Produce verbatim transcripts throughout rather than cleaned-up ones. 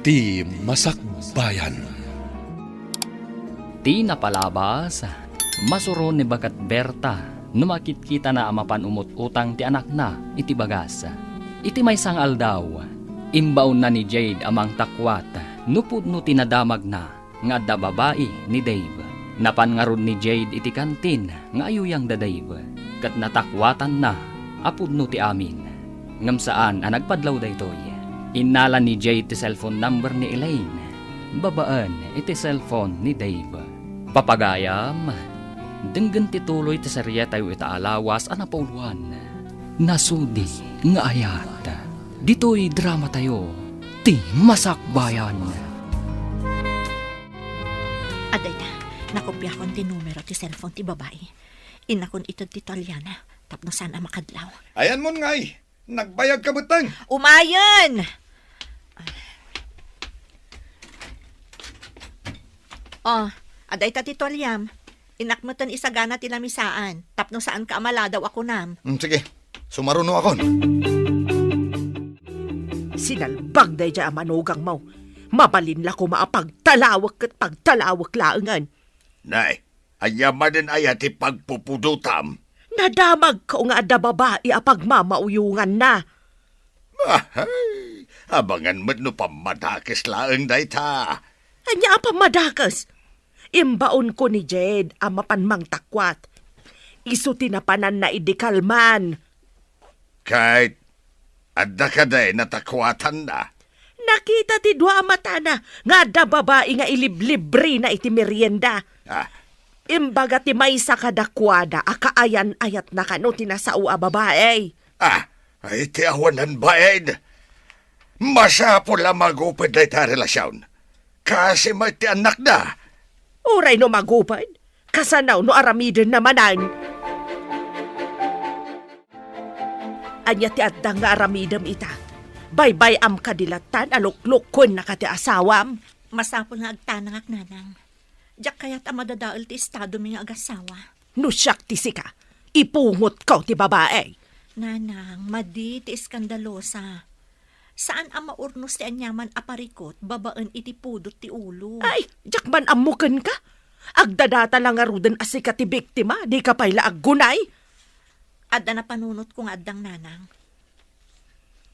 Ti Masakbayan. Ti napalabas, masuron ni Baket Berta no makitkitana a mapan umut-utang ti anakna iti bagas. Iti maysa nga aldaw, imbaonna ni Jade a mangtakwat no pudno ti nadamagna nga adda babai ni Dave. Napan ngarud ni Jade iti kantin nga ayuyang da Dave, ket natakwatanna a pudno ti amin. Ngem saan a nagpadlaw daytoy. Innala ni Jade ti cellphone number ni Elaine babaen iti cellphone ni Dave. Papagayam, denggen ti tuloy ti serietayo ita a lawas a napauluan. Nasudi nga ayat. Ditoy dramatayo, ti Masakbayan. Adda ita, nakopiakon ti numero ti cellphone ti babai. Innakon ited ti tualiana tapno saan a makadlaw. Ayanmon ngay, nagbayagka metten. Umayen! Oh, adda ita ti tualiam. Innak metten isagana ti lamisaan tapno saanka a maladaw a kunam. Mm, sige, sumarunokon. Sinalbag daydiay a manugangmo. Mabalin la koma a pagtalawek ket pagtalawek laengen. Nay, ania manen aya ti pagpupudotam? Nadamagko nga adda babai a pagmamauyonganna. Ahay, abangan met no pammadakes laeng dayta. Ania a pammadakes? Imbaonko ni Jade a mapan mangtakwat. Isu ti napananna idi kalman. Ket adda kadi natakwatanna? Nakita ti dua a matana nga adda babai nga iliblibrina iti merienda. Ah. Imbaga ti maysa kadakuada a kaayan-ayatna kano ti nasao a babai. Ah, iti awanan bain. Masapul a maguped dayta a relasion. Kasi met ti annakda. Uray no maguped, kasano no aramidenna manen? Ania ti adda nga aramidem ita? Baybay-am kadi lattan a luklukkuen na ka ti asawam? Masapul nga agtanangak, nanang. Diak kayat a madadael ti estadomi nga agasawa. No siak ti sika, ipungotko ti babai. Nanang, madi ti iskandalosa. Saan a maurnos ti aniaman a parikut babaen iti pudot ti ulo. Ay, diak man ammo kenka. Agdadata la ngaruden a sika ti biktima, dika pay la aggunay. Adda napanunotko nga addang, nanang.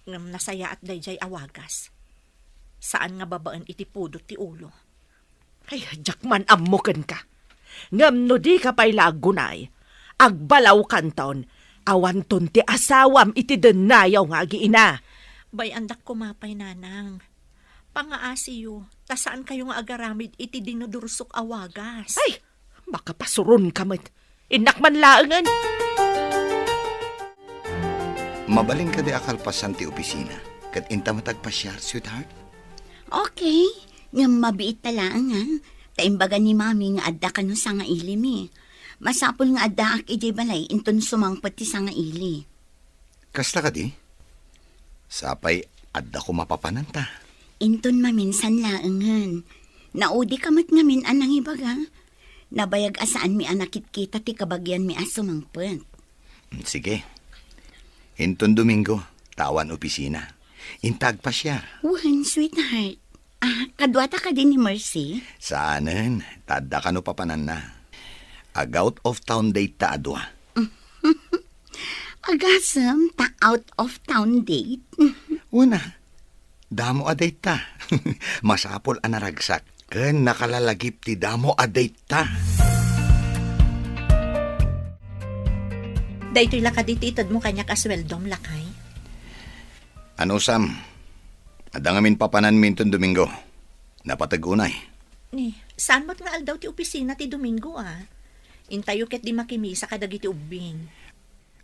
Ngem nasayaat daydiay a wagas. Saan nga babaen iti pudot ti ulo. Ay, diak man ammo kenka. Ngem no dika pay la aggunay, agbalawkanton, awanton ti asawam iti dennayaw nga agiina. Bay-andak koma pay, nanang. Pangaasiyo, ta saankayo nga agaramid iti dinudursok a wagas. Ay, makapasuronka met. Innak man laengen. Mabalin kadi a kalpasan ti opisina, ket inta met agpasiar, sweetheart? Okay, ngem mabiit ta laeng, ha? Ta imbaga ni Mami nga adda kano sangailimi. Masapul nga addaak idiay balay inton sumangpet ti sangaili. Kasta kadi? Sapay adda koma papananta. Inton maminsan laengen. Naudika met ngamin a nangibaga. Nabayag a saanmi a nakitkita ti kabagianmi a sumangpet. Mm, sige. Inton Domingo, ta awan opisina. Inta agpasiar. Wen, sweetheart. Ah, kaduata kadi ni Mercy? Saanen, ta adda kano papananna. Ag-out of town date ta a dua. Agasem ta out of town date? Una, damo a date ta. Masapul a naragsak ken nakalalagip ti damo a date ta. Daytoy la kadi ti itedmo kaniak a sueldom, lakay? Anusam, adda ngamin papananmi inton Domingo. Napateg unay. Ni, saan met nga aldaw ti opisina ti Domingo, a? Intayo ket di makimisa kadagiti ubbing.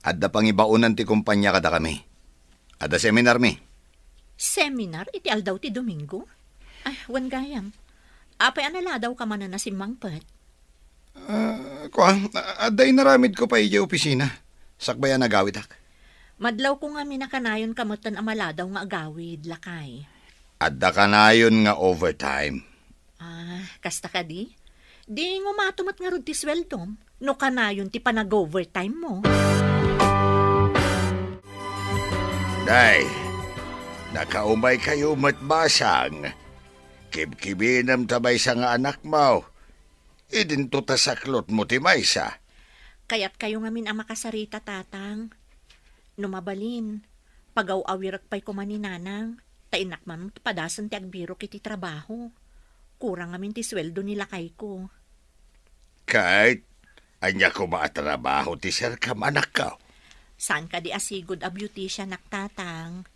Adda pangibaonan ti kompania kadakami. Adda seminarmi. Seminar iti aldaw ti Domingo? Ay, wen gayam. Apay a naladawka manen a simmangpet? Ah, kua, adda inaramidko pay idiay opisina. Sakbay a nagawidak. Madlawko ngamin a kanayonka metten a maladaw nga agawid, lakay. Adda kanayon nga overtime. Ah, kasta kadi? Di ngumato met ngarud ti sueldom no kanayon ti panag-overtime mo. Nay, nakaumaykayo met basang. Kibkibinem ta maysa nga anakmo. Idinto ta saklotmo ti maysa. Kayatkayo ngamin a makasarita, Tatang. No mabalin, pagaw-awirek pay koma ni Nanang, ta innak man padasen ti agbirok iti trabaho. Kurang ngamin ti sueldo ni lakayko. Kate, ania koma a trabaho ti serkam, anakko? Saan kadi a sigud a beautician-ak, Tatang?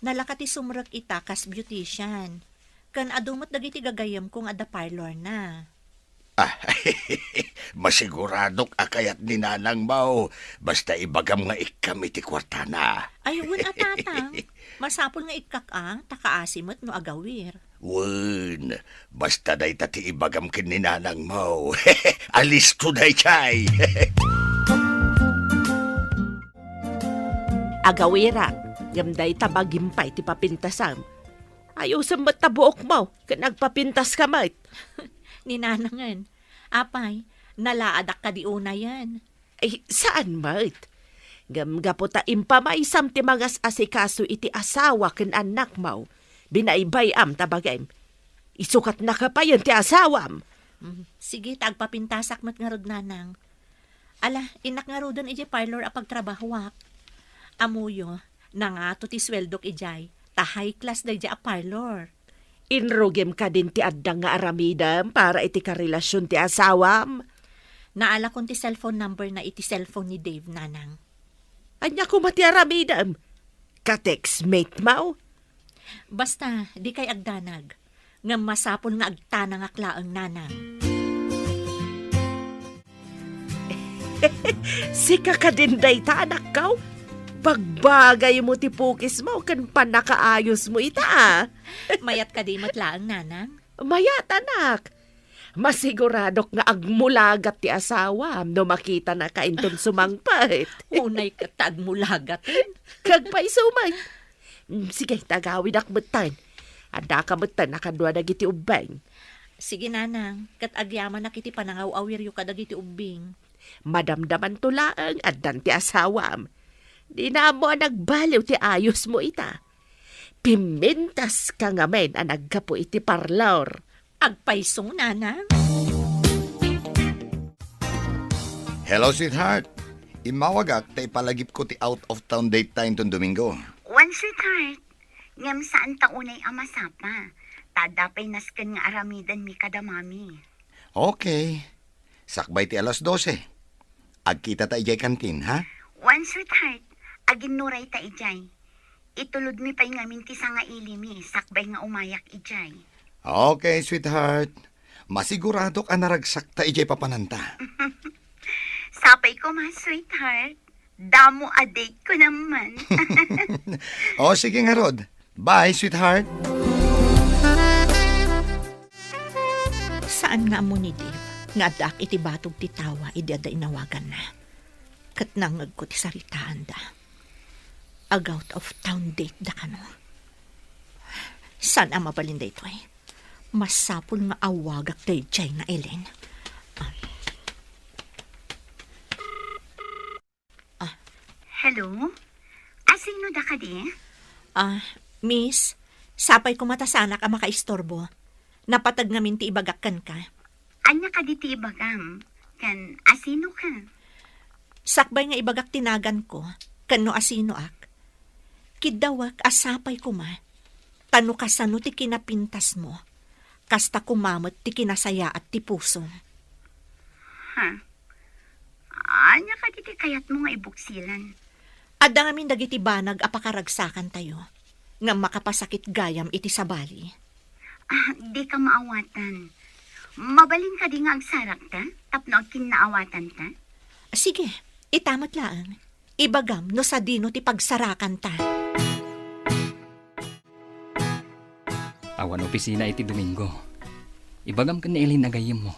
Nalaka ti sumrek ita kas beautician. Ken adu met dagiti gagayyemko nga adda parlorna. Ah, masiguradok a kayat ni Nanangmo. Basta ibagam nga ikkam iti kuartana. Ay, wen a, Tatang. Masapul nga ikkak a, ta kaasi met no agawir. Wen, basta dayta ti ibagam ken ni Nanangmo. Alisto daytay. Agawirak, ngem dayta bagim pay ti papintasam. Ayusem met ta buokmo, ken agpapintaska met. Ni Nanangen, apay, nalaadak kadi unayen? Ay, saan met? Ngem gapu ta impamaysam ti mangas-asikaso iti asawa ken annakmo, binaybay-am ta bagim. Isukat nakapayen ti asawam. Mm, sige, ta agpapintasak met ngarud, Nanang. Ala, innak ngaruden idiay parlor a pagtrabahoak. Ammoyo, nangato ti sueldok idiay, ta high class daydiay a parlor. Inrugim kadin ti adda nga aramidem para iti karelasion ti asawam? Naalakon ti cellphone number na iti cellphone ni Dave, Nanang. Ania koma ti aramidem? Ka-textmate mo? Basta, dikay agdanag. Ngem masapul nga agtanangak laeng, Nanang. Sika kadin dayta, anakko? Pagbagaymo ti pukismo ken pannakaayosmo ita, a. Mayat kadi met laeng, Nanang? Mayat, anak. Masiguradok nga agmulagat ti asawam no makitanaka inton sumangpet. Unay ket ta agmulagat. Kagpayso met. Mm, sige, ta agawidak metten. Addaka metten a kadua dagiti ubbing. Sige, Nanang, ket agyamanak iti panangaw-awiryo kadagiti ubbing. Madamdamanto laeng addan ti asawam. Dina ammo a nagbaliw ti ayosmo ita. Pimintaska ngamin a naggapu iti parlor. Agpayso, Nanang. Hello, sweetheart. Immawagak ta ipalagipko ti out of town date ta inton Domingo. Wen, sweetheart. Ngem saan ta unay a masapa. Ta adda pay nasken nga aramidenmi kada mami. Okay. Sakbay ti alas dose. Agkita ta idiay kantin, ha? Wen, sweetheart. Aginnuray ta idiay. Itulodmi pay ngamin ti sangailimi sakbay nga umayak idiay. Okay, sweetheart. Masiguradok a naragsak ta idiay papananta. Sapay koma, sweetheart. Damo a date ko naman. O, sige ngarud. Bye, sweetheart. Saan nga ammo ni Dave nga addaak iti batog ti tawa idi adda inawaganna. Ket nangngegko ti saritaanda. Ag-out of town date da kano. Saan a mabalin daytoy? Masapul nga awagak daydiay nga Elaine. Ah. Ah. Hello? Asino da kadi? Ah, miss, sapay koma ta saanak a makaistorbo. Napateg ngamin ti ibagak kenka. Ania kadi ti ibagam? Ken asino ka? Sakbay nga ibagak ti naganko, ken no asinoak, kiddawek a sapay koma, ta no kasano ti kinapintasmo, kasta koma met ti kinasayaat ti pusom. Ha? Ania kadi ti kayatmo nga ibuksilan? Adda ngamin dagiti banag a pakaragsakantayo, ngem makapasakit gayam iti sabali. Ah, dika maawatan. Mabalin kadi nga agsarakta tapno agkinnaawatanta? Sige, ita met laeng. Ibagam no sadino ti pagsarakanta. Awan opisina iti Domingo. Ibagam ken ni Elaine a gayyemmo.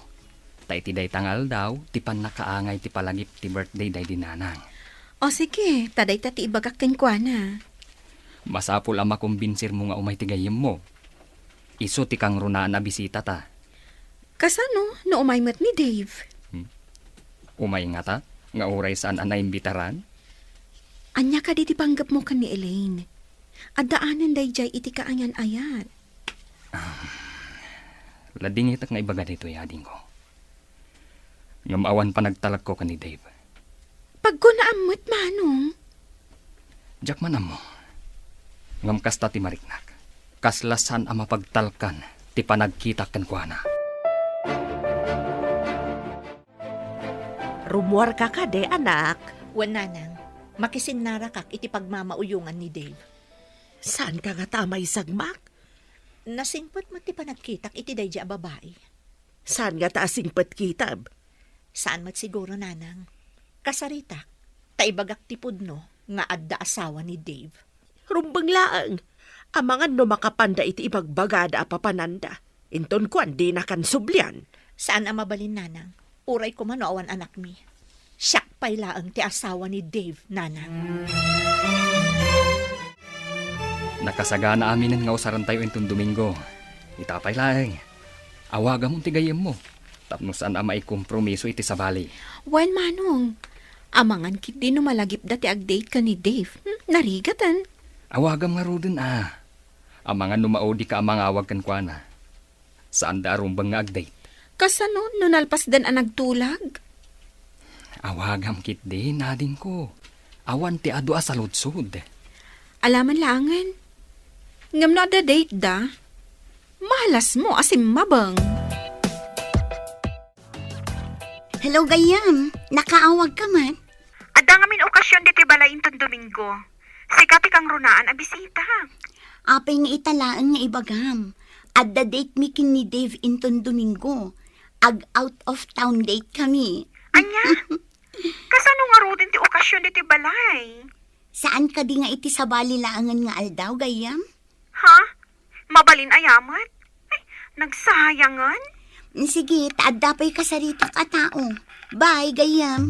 Ta iti dayta nga aldaw, ti pannakaangay ti palagip ti birthday daydi nanang. O sige, ta dayta ti ibagak kenkuana. Masapul a makombinsirmo nga umay ti gayyemmo. Isu ti kangrunaan a bisitata. Kasano no umay met ni Dave? Hmm. Umay ngata, nga uray saan a naimbitaran? Ania kadi ti panggepmo ken ni Elaine? Addaanen daydiay iti kaayan-ayat. Ah, Ladingitek nga ibaga daytoy, adingko. Ngem awan panagtalekko ken ni Dave. Pagkunaam met, Manong. Diak man ammo. Ngem kasta ti mariknak. Kasla saan a mapagtalkan ti panagkitak kenkuana. Rummuarka kadi, anak? Wen, nanang. Makisinnarakak iti pagmamauyongan ni Dave. Saanka ngata a maisagmak? Nasingpet met ti panagkitak iti daydi a babai. Saan ngata a singpet kitam? Saan met siguro, nanang. Kasaritak, ta ibagak ti pudno nga adda asawa ni Dave. Rumbeng laeng, amangan no makapanda iti ibagbagada a papananda. Inton kuan, dinakan sublian. Saan a mabalin, nanang. Uray koma no awan anakmi. Siak pay laeng ti asawa ni Dave, nanang. Nakasagana aminen nga usarentayo inton Domingo. Ita pay laeng, awagamon ti gayyemmo tapno saan a maikompromiso iti sabali. Wen, Manong. Amangan ketdi no malagipda ti agdate ken ni Dave. Hmm, narigaten. Awagam ngaruden a. Amangan no maudika a mangawag kenkuana. Saanda a rumbeng nga agdate. Kasano no nalpasdan a nagtulag? Awagam ketdin, adingko. Awan ti adu a saludsod. Alaman laengen. Ngem no adda date da, malasmo a simmabeng. Hello, gayyem. Nakaawagka man? Adda ngamin okasion ditoy balay inton Domingo. Sika ti kangrunaan a bisita. Apay nga ita laeng nga ibagam. Adda date mi ken ni Dave inton Domingo. Ag-out of town date kami. Ania? Kasano ngaruden ti okasion ditoy balay? Saan kadi nga iti sabali laengen nga aldaw, gayyem? Ha? Mabalin aya met? Ay, nagsayangan? Sige, ta adda pay kasaritak a tao. Bye, gayyem.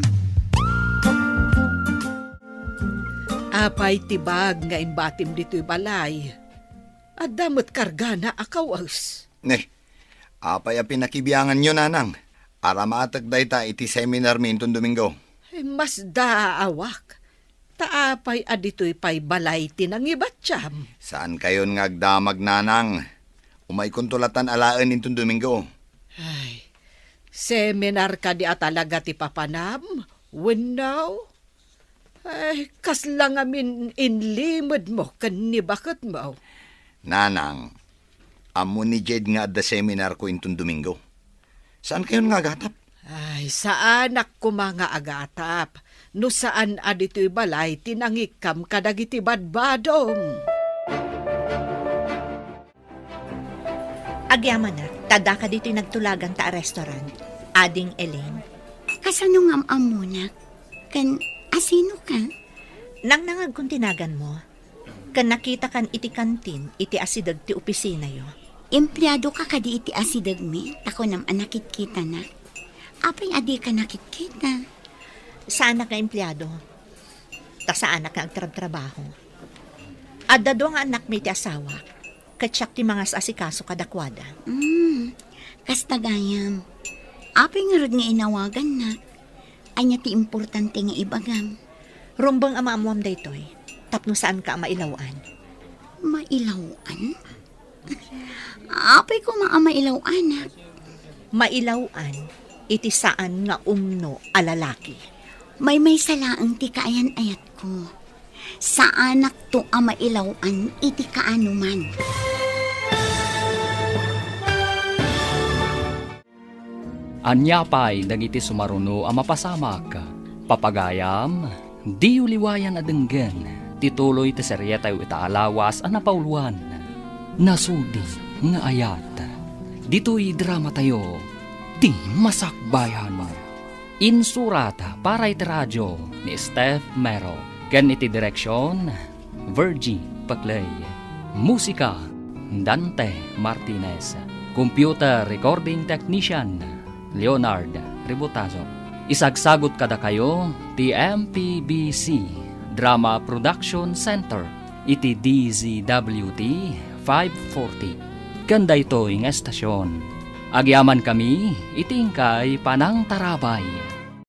Apay ti bag nga imbatim ditoy balay? Adda met kargana a kawes. Ne, apay a pinakibianganyo, nanang? Aramatek dayta iti seminar mi inton Domingo. Ay, masdaawak. Ta apay a ditoy pay balay ti nangibatiam? Saankayon nga agdamag, nanang. Umaykonto latan alaen inton Domingo. Ay, seminar kadi a talaga ti papanam? Wenno? Ay, kasla ngamin inlimedmo ken ni baketmo? Nanang, ammo ni Jed nga adda seminarko inton Domingo. Saankayon nga agatap? Ay, saanak koma nga agatap. No saan a ditoy balay ti nangikkam kadagiti badbadom. Agyamanak, ta addaka ditoy nagtulaganta a restaurant, Ading Elaine. Kasano nga am-ammonak? Ken asino ka? Nangnangagkon ti naganmo. Ken nakitakan iti kantin iti asideg ti opisinayo. Empleado ka kadi iti asidegmi, ta kunam a nakitkitanak. Apay a dika nakitkita? Saanak nga empleado. Ta saanak nga agtrabtrabaho. Adda dua nga annakmi ti asawak, ket siak ti mangas-asikaso kadakuada. Mm, kasta gayam. Apay ngarud nga inawagannak? Ania ti importante nga ibagam? Rumbeng a maammoam daytoy, tapno saanka a mailaw-an. Mailaw-an? Apay koma a mailaw-anak? Mailaw-an iti saan nga umno a lalaki. Maymaysa laeng ti kaayan-ayatko. Saanakto a mailaw-an iti kaanoman. Ania pay dagiti sumaruno a mapasamak? Papagayam, diyo liwayan a denggen ti tuloy ti serietayo ita a lawas a napauloan, Nasudi nga Ayat. Ditoy dramatayo, Ti Masakbayan. Insurat para iti radio ni Steph Mero ken iti direksion, Virgie Paclay. Musika, Dante Martinez. Computer recording technician, Leonard Ributazo. Isagsagut kadakayo ti M P B C Drama Production Center iti D Z W T five forty. Ken daytoy nga estasion, agyamankami iti inkay panangtarabay.